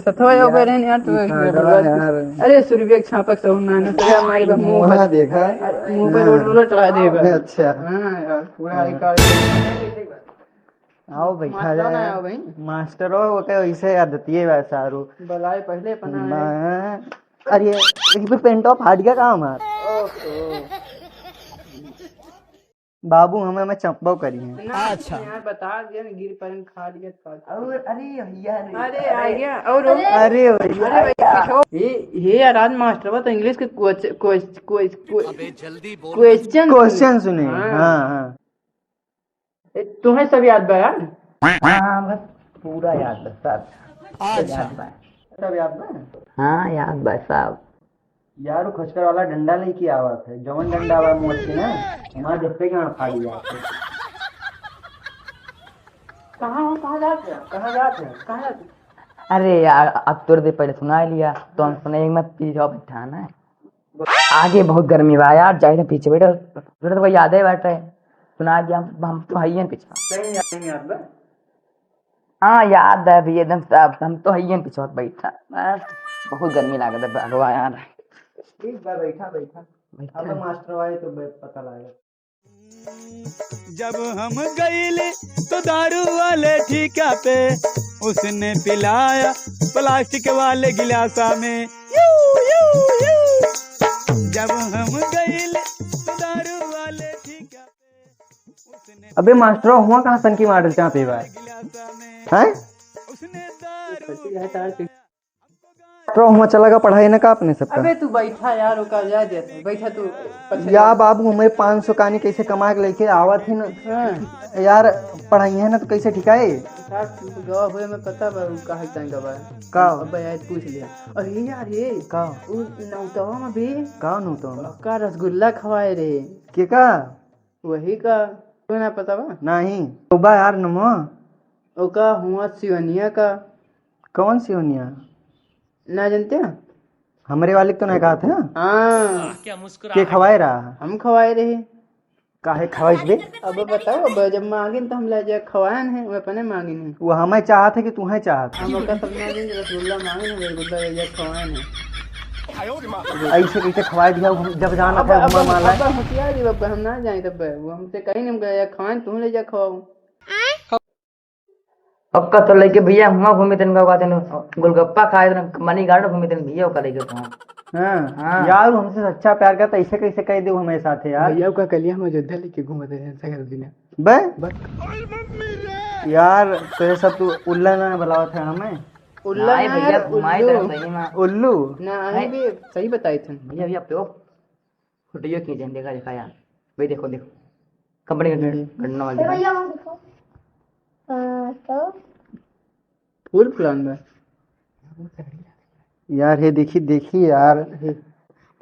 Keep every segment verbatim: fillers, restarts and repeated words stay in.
सथवा हो गए रहन यार, तू यार, यार। अरे, सुरभिया के छापक सहू ना, ना, सर, हमारे बस मुंह पर, मुंह देखा। अरे, मुंह पर हाँ। रोड, रोड चढ़ा देगा। अच्छा। हाँ यार, पूरा हाँ। रिकॉर्ड। आओ भाई, मास्टर खा ना जाए। आओ भाई। मास्टरो ओके वैसे आदतिये बा सारू। बलाए पहले अपना है। ना। अरे, एक पे पेंटवा फाट गया का हमार? ओहो। बाबू हमें, हमें चपबो करी हैं। ना, अच्छा। यार बता दिया ना, गिर पड़न खा लिया तो का। और अरे भैया रे। अरे, आ गया। और अरे भैया। अरे भाई, पीछो। ये, ये यार आज मास्टर बा तो इंग्लिश के क्वेश्चन, क्वेश्चन, क्वेश्चन, अबे जल्दी बोल। क्वेश्चन क्वेश्चन सुने। हाँ। हाँ, हाँ। ए, तुम्हें सब याद बा यार? हाँ, बस पूरा याद बा, सब। अच्छा। याद बा। सब याद बा? हाँ, याद बा सब। यार, वो खचकर वाला डंडा लेके आवत है, जवन डंडा बा मोट के ना, हमारे जब पे गांड फाड़ दिया। कहाँ हो, कहाँ जात है, कहाँ जात है, कहाँ जात है? अरे यार, अब तोर दे पहले सुना लिया, तो हम सुने मत, पीछे बैठा ना। आगे बहुत गर्मी बा यार, जाए तो पीछे बैठो। तोरा तो कोई यादे बाटे, सुना दिया, हम, हम तो हइयन पीछे। सही में याद नहीं याद बा? हाँ, याद है अभी एकदम सब, हम तो हइयन पीछे बैठा। बस, बहुत गर्मी लागत है भगवा यार। ठीक बा, बैठा, बैठा। बैठा। अब मास्टर आए तो ब-, पता लागेगा। जब हम गइले तो दारू वाले ठीका पे, उसने पिलाया प्लास्टिक वाले गिलासा में। यू, यू, यू। जब हम गइले तो दारू वाले ठीका पे, उसने अबे मास्टर, हुआ कहाँ सन की मार डालते आप ये बार? गिलासा में। हैं? उसने दारू तो हुआ चला गा पढ़ाई ना का अपने सबका? अबे तू बैठा यार, ओका जा देते, बैठा तू। पछे या बाबू, हमें पाँच सौ कानी कैसे कमा के लेके आवत ही ना। हाँ। यार, पढ़ाई है ना तो कैसे ठिकाए? साहब, गवा हुए में पता बा, उ काहे टाइम गवा। का? अब यार पूछ लिया। अरे यार, ये का? उ नौतवा में भी का नौतवा में? का रसगुल्ला खवाए रे। के का? वही का, तुम्हें ना पता बा? नहीं। तो बा यार नमो। ओका हुआ सिवनिया का। कौन सिवनिया? ना जानते हैं? हमरे वाले के तो नहीं कहा था। हाँ। के खवाए रहा? हम खवाए रहे। काहे खवाइस बे? अब बताओ, अब जब मांगिन तो हम ले जाए खवाएन है, वो अपने मांगिन है। वो हमें चाहत है कि तुम्हें चाहत है? हम ओका सब मांगिन, रसगुल्ला मांगिन है, रसगुल्ला ले जाए खवाएन है। ऐसे कैसे खवाए दिया? हम जब जाना अब, था, अब, हमारा माला है। अब होशियार जी बाबा, हम ना जाए तब वो हमसे कहीं नहीं गया, खान तुम ले जा खवाओ। अब का तो लेके भैया हुआ घूमी तन का कहते हैं, गोलगप्पा खाए तन, मनी गार्डन घूमी तन भैया का लेके पहुंच। हाँ। हाँ। यार, हमसे सच्चा प्यार करता, ऐसे कैसे कह दे हमारे साथ है यार? भैया का कलिया हम अयोध्या लेके घूमते हैं, ऐसा कर देना। बे? बस। यार, तो ये सब तू उल्ला ना बुलावत है हमें? उल्ला नहीं ना भैया, यार, घुमाए उल्लू। तो सही में। उल्लू? ना, अहीं नहीं। भी सही बताए थे। भैया, भैया, पे फोटो खींचे, देखा, देखा यार। भाई देखो, देखो। कंपनी का हम्म। गंडा वाला ए देखो। भैया, हम देखो। हाँ, तो? फुल प्लान में। यार, हे देखी, देखी यार।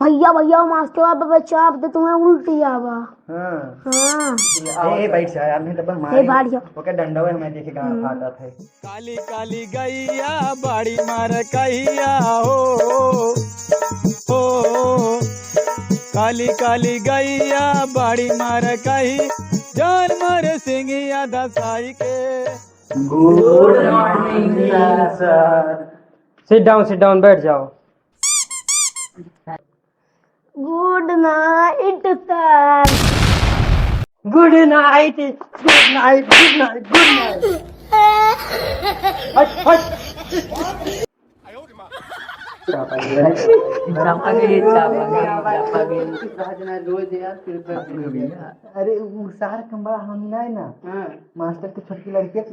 भैया, भैया, मास्टर बाबा चाप दे, तुम्हें उल्टी आवा। हाँ। हाँ। ए, ए, बैठ जा यार, नहीं तो अपन ए, मारी। बैठ जा। ओके, डंडा हुए, हमें देखे गाना हम्म। फाटा था। काली काली गैया बाड़ी मार कहिया हो, हो। काली काली गैया बाड़ी मार कही, जान मार सिंगिया दसाई के। Good morning, sir। Sit down, sit down, बैठ जाओ। Good night, sir। Good night, good night, good night, good night। हट, हट। चापा गई, चापा गई, चापा गई। रोज यार, फिर कर देंगे। अरे, उ सार कमरा हम नहीं ना। हाँ। मास्टर की छोटकी लड़की है,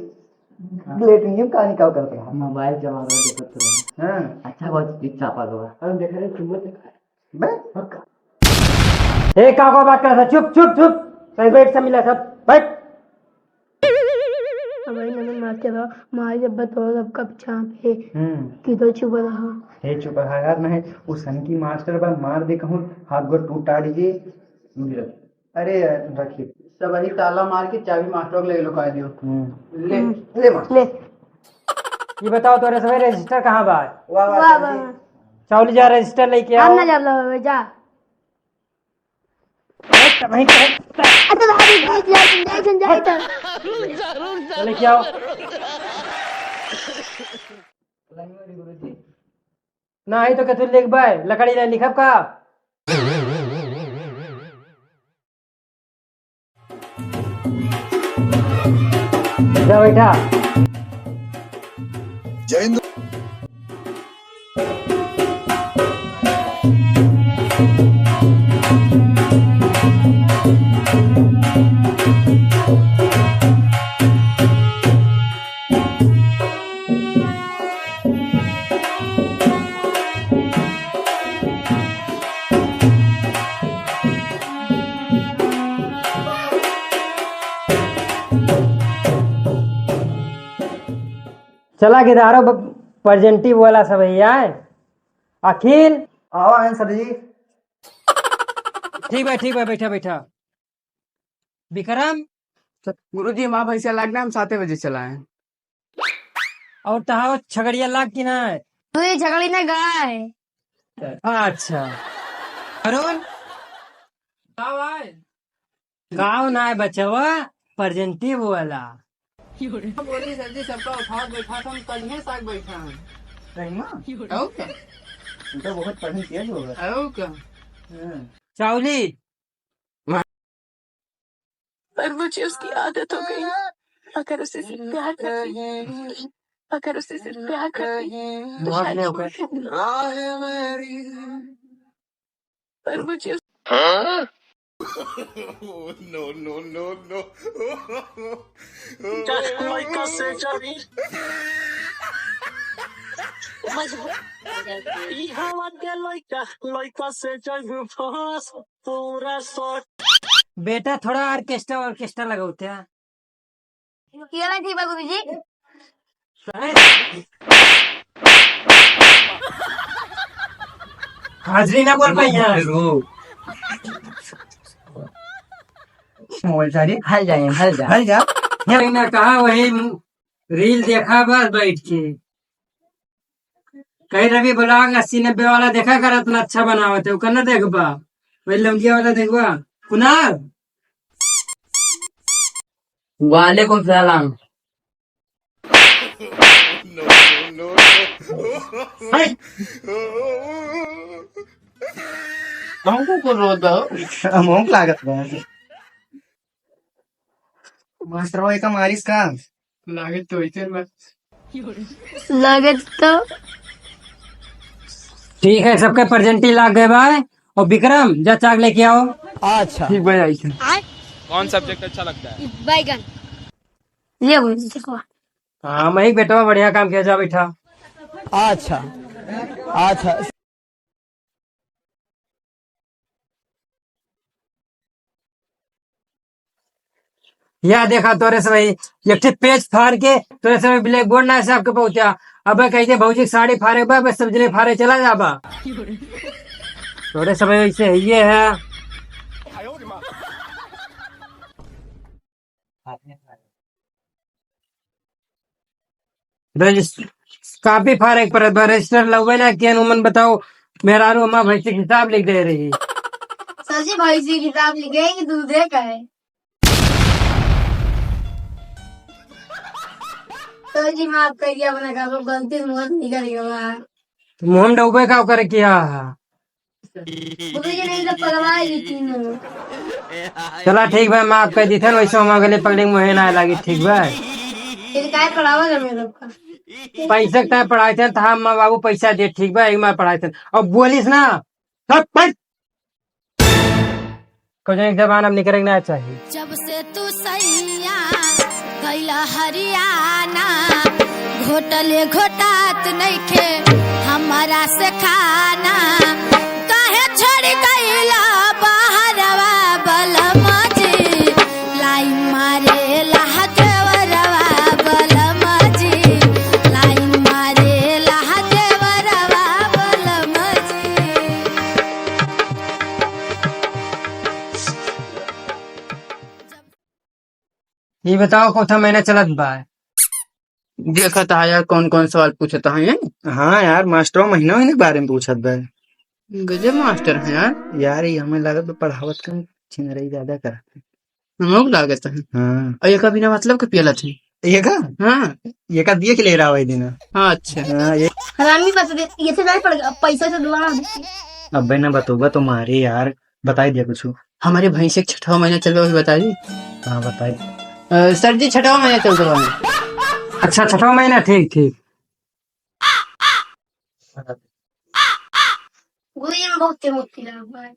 लेटरिन में कहानी का करत रहा। मोबाइल चला रहा, देखत रहा। हाँ। अच्छा, बहुत चीज चापा गवा। हम देख रहे, चुम्बक देखा है। बे? पक्का। ए, का को बात करत है? चुप, चुप, चुप। सही बैठ, सब मिला सब। बैठ। अब भाई, मैंने मास्टर बा, मारी जब तो सबका पीछा पे हम्म। कि तो चुप रहा। हे चुप रहा यार, नहीं, उ सनकी मास्टर बा, मार दे कहूँ, हाथ गोड़ टूट टाड़ी के। अरे, रखी। सब वही ताला मार के चाबी मास्टर के लगे लुका दियो। हम्म। ले, हम्म। ले मास्टर। ले। ये बताओ, तोरे सबे रजिस्टर कहाँ बा? वाह, वाह, वाह, सर जी। वाह। चौली जा, रजिस्टर लेके आओ। हम ना जाब लो, जा। अरे, तब वहीं पे। अरे, भाभी, भाभी, जा, जा, जा, जा, जा। चले, क्या हो? ना आई तो कथू लिखबे, लकड़ी ले लिखब का? जा बैठा। जय हिंद। चला के दारो ब-, प्रेजेंटी वाला सब ही आए। अखिल। आओ, आए सर जी। ठीक बा, ठीक बा, बैठा, बैठा। विक्रम। गुरुजी, हमार भैंसिया लाग ना, हम साते बजे चला आए। और तहार छगड़िया लाग कि ना? तू ये छगड़ी ना गाय। अच्छा। अरुण। का भाई? गाँव ना है बचवा, प्रेजेंटी वाला। बोली सर जी, सबका उठावत बैठात हम कलिहे साग बैठा हैं। सही में? और का? तू तो बहुत पढ़न तेज होगा। और का? हाँ। चावली। पर मुझे उसकी आदत हो गई। अगर उसे सिर्फ प्यार करती, अगर उसे सिर्फ प्यार करती, तो शायद छोड़ देती। पर मुझे हाँ? No, no, no, no। लइका से जाई। ई हवा के लइका, लइका से जाई फंस, पूरा शॉट। बेटा, थोड़ा ऑर्केस्ट्रा, ऑर्केस्ट्रा लगाओ त्या। केला ठीक बा गुरुजी। हाजिरी ना बोल पाई यार। मोबाइल सारी हल जाए, हल जा। हल जा। ये ना कहा वही रील देखा बस बैठ के। कहीं रवि vlog अस्सी नब्बे वाला देखा कर, इतना अच्छा बनावत है, ओकर ना देखबा। वही लौंडिया वाला देखबा। कुणाल। वालेकुम सलाम। हमको को रो दो। हमको लागत बा। मास्टरवा एका मारिस का? लागत तो वैसे बा। लागत तो। ठीक है, सबके प्रेजेंटी लाग गए बा। और विक्रम, जा चाक लेके आओ। अच्छा। ठीक बा, आई थे। कौन सब्जेक्ट अच्छा लगता है? बैगन। ले वो, देखो। हाँ, मैं एक बेटवा बढ़िया काम किया, जा बैठा। अच्छा, अच्छा। या देखा तोरे से भाई, एक ठे पेज फाड़ के तोरे से भाई ब्लैक बोर्ड ना साफ के पहुंचा। अब कहते भौजी के साड़ी फाड़े बा, बस सब्जी नहीं फाड़े चला जाबा। तोरे से भाई ऐसे है, ये है। रजिस्टर, कॉपी फाड़े के पड़त बा, रजिस्टर लउबे ना कियन, उमन बताओ, मेहरारू हमार भैंसी के हिसाब लिख दे रही। सर जी, भैंसी के हिसाब लिखे कि दूधे का है? सर जी, माफ करिए, अपना का गलती से मुंह से निकल गया बा। तो मुंह में डूबे का करे किया है? गुरुजी नहीं तो पढ़वाई थी ना। चला ठीक बा, माफ कर दी थे, वैसे हम अगले पगले मुहे ना लागी, ठीक बा? फिर काय पढ़ावा ना मेरे को? पैसे का पढ़ाई थे, तो हम माँ बाबू पैसा दे, ठीक बा, एक माँ पढ़ाई थे। अब बोलिस ना, सब पढ़। कुछ एक जबान अब निकले ना चाहिए। जब से तू सैया गइला हरियाणा, घोटले घोटात नइखे हमरा से खाना। काहे छोड़ गइला बहरवा बलम जी, लाइन मारे ला देवरवा बलम जी, लाइन मारे ला देवरवा बलम जी। ये बताओ, कौथा महीना चलत बा? देखत हा यार, कौन कौन सवाल पूछत हा ये? हाँ यार, मास्टरो महीना महीने के बारे में पूछत बा। गजब मास्टर है यार। यार, ये हमें लागत बा पढ़ावत कम, छिनरई ज्यादा करत है। हमको लागत है। हाँ। और ये कभी ना मतलब के पियलत है। ये का? हाँ। ये का दिए के ले रहा है दिन? हाँ, अच्छा। हाँ, ये हरामी बस दे, ये से नहीं पड़ गया, पैसा से दुआ। अबे ना बतूबा तुम्हारी यार, बताई दिया कुछ। हमारे भैंस एक छठवा महीना चल रहा है, बता दी। हाँ, बताई। अ, सर जी, छठवा महीना चल रहा है। अच्छा, छठवा महीना, ठीक, ठीक। गुरुजी में बहुत तेज मुक्ति लगा हुआ है।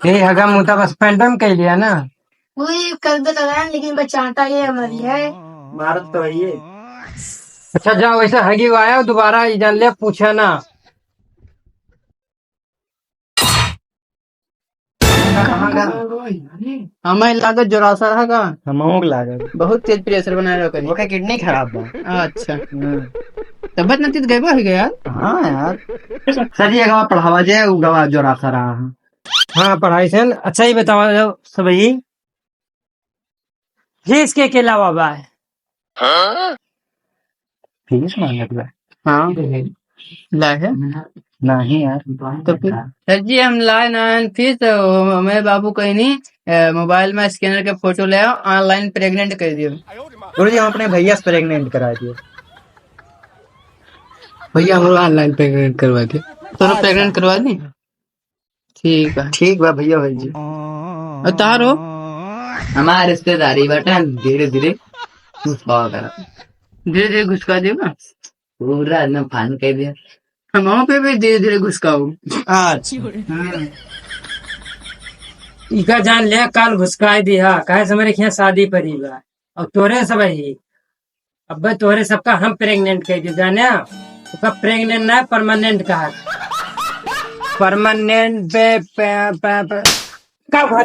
ए, हगा मुता बस पैंटम कह लिया ना। गुरुजी, कर दे तो रहा है, लेकिन बचाता ये हमारी है। मारत तो है ये। अच्छा, जाओ, वैसे हगी आया, दोबारा ई जान ले, पूछा ना। कहाँ का? हमें लागत जोरासा रहा का? हमहू के लागत। बहुत तेज प्रेशर बना रहा करी। ओके किडनी खराब बा। अच्छा। हम्म। तबियत नतीत गड़बड़ हो गया यार। हाँ यार। सर, ये गवा पढ़ावा जे, उ गवा जोरासा रहा है। हाँ, पढ़ाई से न-, अच्छा ही बतावा जाओ सब ही। फीस के के लावा बा? फीस मांगत बा? हाँ। लाए है? नहीं यार। तो फिर? सर जी, हम लाए ना है फीस, तो हमारे बाबू कहीं नहीं, ए, मोबाइल में स्कैनर के फोटो ले आओ, ऑनलाइन प्रेग्नेंट कर दियो। गुरुजी, हम अपने भैया से प्रेग्नेंट करा दिए। भैया, हम ऑनलाइन प्रेग्नेंट करवा दिए। तोरा प्रेग्नेंट करवा दी? ठीक बा। ठीक बा भैया, भाई जी। और तारो? हमार रिश्तेदारी बाटे, धीरे धीरे घुसकावा करा। धीरे धीरे घुसका देबा? पूरा एकदम फान कर दिया। हम वहाँ पे भी धीरे धीरे घुसकाऊ। अच्छा। हाँ। इका जान ले, काल घुसकाई दिया, काहे से हमारे यहाँ शादी पड़ी बा। और तोरे सब ही अब्बे तोहरे सबका हम प्रेग्नेंट कह दी, जाने? ओका प्रेग्नेंट ना, परमानेंट कहा। परमानेंट पे, पे, पे, पे, का कहा?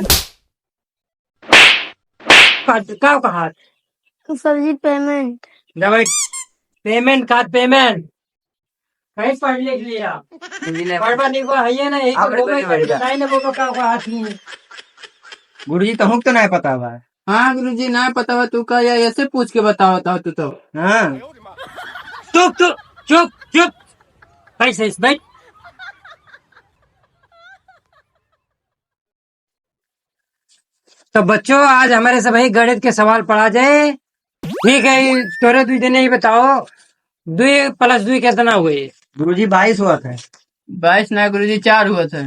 का, का कहा? तो सर जी, पेमेंट। दवाई, पेमेंट का पेमेंट? कहीं पढ़ लिख लिया? जी नहीं। पढ़ पढ़ लिख हुआ है ये ना, यही तो आप लोग घूमे नहीं पढ़ लिया। नहीं ना, वो का, का हाथ में। गुरुजी, तो हमको तो नहीं पता बा। हाँ गुरुजी, ना पता बा तू का, या ऐसे पूछ के बतावत हो तू तो। हाँ। चुप, चुप, चुप, चुप। कैसे इस बैठ? तो बच्चों, आज हमारे सब ही गणित के सवाल पढ़ा जाए। ठीक है, तोरे दुई जने ही बताओ, दुई प्लस दुई कितना हुए? गुरुजी, बाईस हुआ था। बाईस ना गुरुजी, चार हुआ था।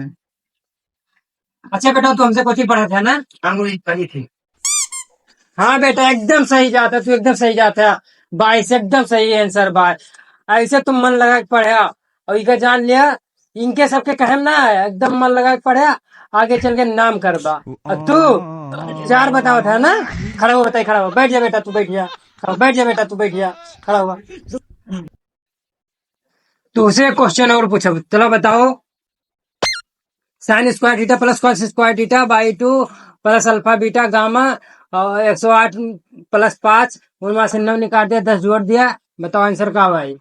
अच्छा बेटा, तू हमसे कोचिंग पढ़ा था ना? हाँ गुरुजी, पढ़ी थी। हाँ बेटा, एकदम सही जाता, तू एकदम सही जाता। बाईस एकदम सही आंसर बा। ऐसे तुम मन लगा के पढ़ा और इका जान लिया, इनके सबके कहम ना है, एकदम मन लगा के पढ़ा, आगे चल के नाम करबा। और तू चार बतावत है ना, खड़ा हो, बताई, खड़ा हो, बैठ जा बेटा, तू बैठ जा, खड़ा, बैठ जा बेटा, तू बैठ जा, खड़ा हुआ। तुमसे क्वेश्चन और पूछब, चलो बताओ, साइन स्क्वायर थीटा प्लस कॉस स्क्वायर थीटा बाई टू प्लस अल्फा बीटा गामा और एक सौ आठ प्लस पाँच, उनमें से नौ निकाल दिया, दस जोड़ दिया, बताओ आंसर का भाई?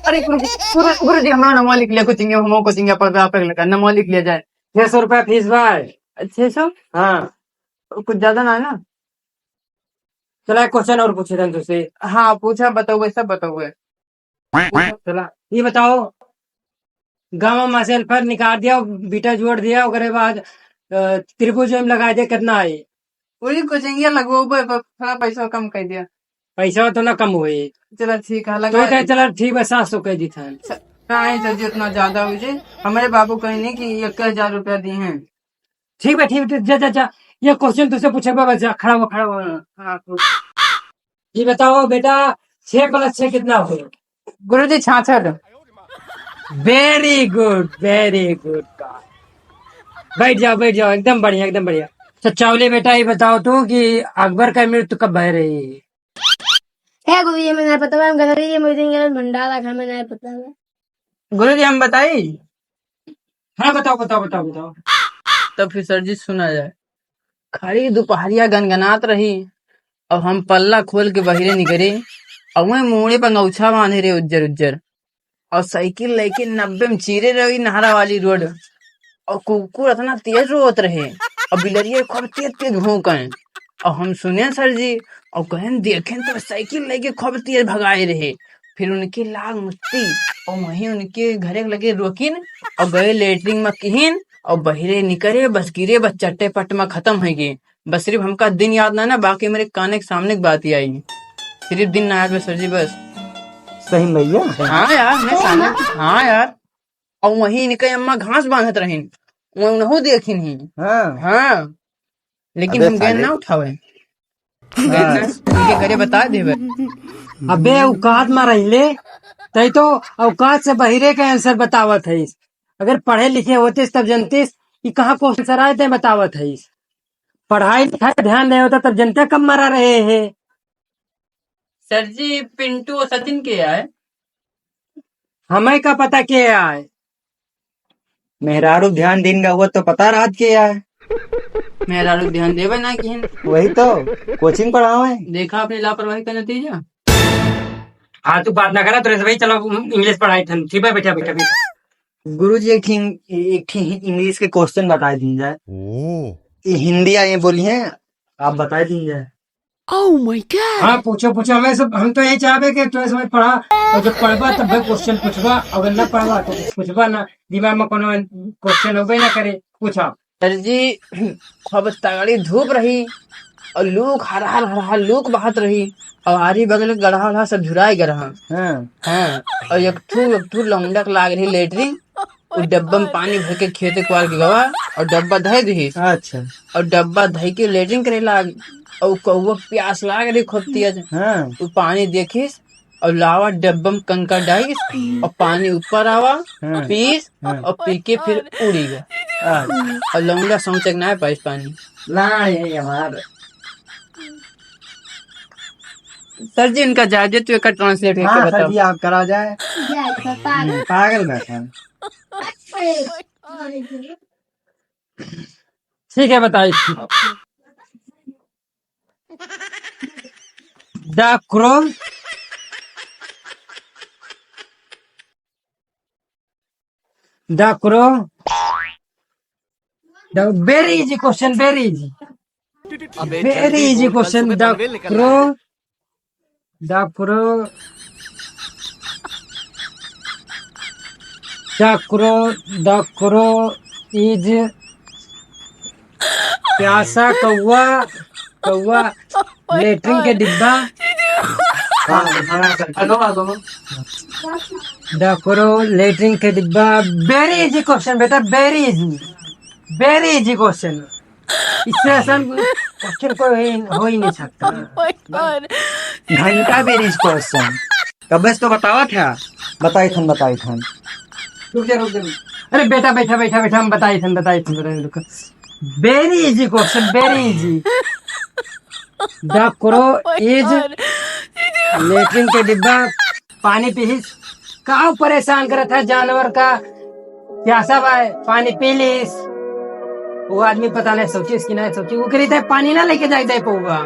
अरे गुरु, गुरु, गुरुजी, हमारा नमवा लिख लिया, कोचिंग, हम कोचिंग पर आप लगा, नमवा लिख लिया जाए। छह सौ रुपया फीस भाई। छह सौ? हाँ। कुछ ज्यादा ना है ना? चला, एक क्वेश्चन और पूछे थे तुझसे। हाँ, पूछा, बताओ, सब बताओ। चला, ये बताओ, गामा में से अल्फा निकाल दिया, बीटा जोड़ दिया, ओकरे बाद, अ, त्रिभुज में लगा दिया, कितना आई? वही कोचिंगिया लगवाबे, पर थोड़ा पैसा कम कर दिया। पैसा तो ना कम होई। चला, ठीक है, तो लगा कहे, चला, ठीक बा, सात सौ कह दी था। स-, नहीं सर जी, उतना ज्यादा हो जाए। हमारे बाबू कहीं नहीं कि एक हजार रुपया दिए हैं। ठीक बा, ठीक बा, जा, जा, जा। ये क्वेश्चन तुझसे पूछे बा, जा, खड़ा हुआ, खड़ा हुआ। हाँ, तो ये बताओ बेटा, छह प्लस छह कितना हुआ? गुरुजी, छाछठ। Very good, very good boy। बैठ जाओ, बैठ जाओ, एकदम बढ़िया, एकदम बढ़िया। तो चावले बेटा, ये बताओ तू कि अकबर का मृत्यु कब भय रही? हे गुरुजी, हमें नहीं पता बा, हम गधे, ये मुझे नहीं, भंडारा का हमें नहीं पता बा। गुरुजी, हम बताई? हाँ, बताओ, बताओ, बताओ, बताओ। तब फिर सर जी सुना जाए। खड़ी दुपहरिया गनगनात रही, अब हम पल्ला खोल के बहिरे निकरे, अब वहीं मूड़े पर गौछा बांधे रहे उज्जर उज्जर, और साइकिल लेके नब्बे में चीरे रही नहरा वाली रोड, और कुकुर इतना तेज रोत रहे, और बिलरिया खूब तेज तेज भौंकन, और हम सुने सर जी, और कहन देखें तो साइकिल लेके खूब तेज भगाए रहे, फिर उनके लाग मुत्ती, और वहीं उनके घरे लगे रोकिन, और गए लेटरिन में किहिन, और बहिरे निकरे, बस गिरे, बस चट्टे पट में खतम होइ गए। बस सिर्फ हमका दिन याद ना, ना, बाकी मेरे काने के सामने की बात ही आई। सिर्फ दिन ना याद बा सर जी, बस। सही में भैया? हाँ यार, मैं काने, हाँ यार। और वहीं इनके अम्मा घास बांधत रहिन, वो उनहु देखिन ही। हाँ। हाँ। लेकिन अबे हम गए साले। ना उठावे। हाँ। इनके घरे बता देबे। अबे औकात में रहिले, तै तो औकात से बहिरे के answer बतावत हईस। अगर पढ़े लिखे होतिस तब जनतिस कि कहाँ question answer आए, तै बतावत हईस। पढ़ाई लिखाई ध्यान नहीं होता तब जनते कब मरा रहे हैं। सर जी, पिंटू और सचिन के आए? हमें का पता के आए? मेहरारू ध्यान दिन का हुआ तो पता रात के आए। मेहरारू ध्यान देवे ना किहिन। वही तो, coaching पढ़ावे। देखा अपनी लापरवाही का नतीजा। हाँ, तू बात ना करा, तो भाई चलो English पढ़ाई थन। ठीक है, बैठा, बैठा, बैठा। गुरुजी, एक ठे, एक ठे English के question बताए दीन जाए। ओ। ये हिंदी आए बोली हैं, आप बताए दीन जाए। Oh my God! हाँ, पूछो, पूछो, हमें सब, हम तो यही चाहबे कि तू सब पढ़ा, और जब पढ़बा तब भी question पूछबा, अगर ना पढ़बा तो कुछ पूछबा ना, दिमाग में कोनो question होबे ना करे, पूछा। सर जी, खूब तगड़ी धूप रही, और लूक हर हर हर हर लूक बहत रही, और आरी बगल के गड़हा उड़हा सब झुराए गए रहा। हाँ। हाँ, और एक ठू, एक ठू लौंडा के लाग रही लेटरिन, उ डब्बा में पानी भर के खेते कुआर के गवा और डब्बा धइ दिहिस। अच्छा। और डब्बा धइ के लेटरिन करे लाग, और कौआ प्यास लाग रही खूब तेज। हाँ। उ पानी देखिस और लावा डब्बा में कंकर डालिस और पानी ऊपर आवा, हाँ। पीस हाँ। और पी के फिर उड़ी गया। अच्छा। और लौंडा सोचे कि ना पाइस पानी। ना, ये हमार। सर जी, इनका जाए दे, तू एकर translate करके हाँ, सर बताओ। जी, आप करा जाए। हम्म, पागल बैठा है। ठीक है, बताइए। The crow, the crow, the very easy question, very easy. अबे very easy question, the crow, the crow, the crow, the crow is प्यासा कौआ, कौआ, लेटरिन के डिब्बा। हाँ, हाँ, हाँ, हाँ। The crow, लेटरिन के डिब्बा। Very easy question बेटा, very easy, very easy question। इससे आसान question कोई हो ही, हो ही नहीं सकता। Oh my God। घंटा very easy question। कब से तो बतावा था। बताई थन, बताई थन। रुक जा, रुक जा, रुक जा। अरे बेटा, बैठा, बैठा, बैठा, हम बताई थन, बताई थन, बताई थन, रुक। Very easy question, very easy। The crow is लेटरिन के डिब्बा, पानी पीहिस। का परेशान करत है जानवर का? प्यासा बा, पानी पी लीस। वो आदमी पता नहीं सोचिस कि नहीं सोचिस, वो करी थे पानी ना लेके जाए दे पउआ,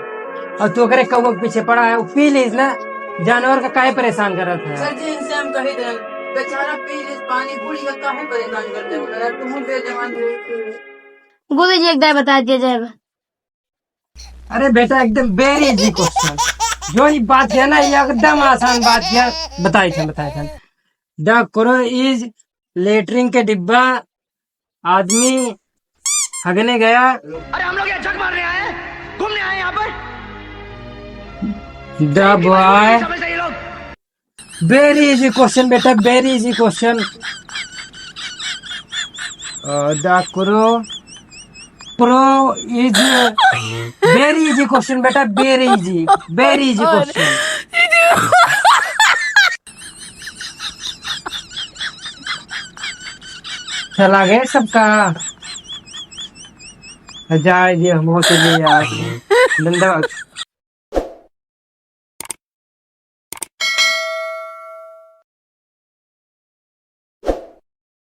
और तू ओकरे कौआ के पीछे पड़ा है, वो पी लीस ना। जानवर का काहे परेशान करत है? सर जी, इनसे हम कही दे, बेचारा पी लीस पानी, बूढ़ी का काहे परेशान करते हो? तुम बेजवान हो। गुरु जी, एक दाई बता दिया जाए। अरे बेटा, एकदम very easy question। जो ये बात है ना, ये एकदम आसान बात है। बताई थे, बताई थे। The crow is लेटरिन के डिब्बा, आदमी हगने गया। अरे हम लोग यहाँ जग मारने आए हैं, घूमने आए हैं यहाँ पर। The boy। समझते ये लोग। Very easy question बेटा, very easy question। Uh, the crow, crow is very easy question बेटा, very easy, very easy question। चला गए सबका, जाए दिए हम होते नहीं यार, धन्यवाद।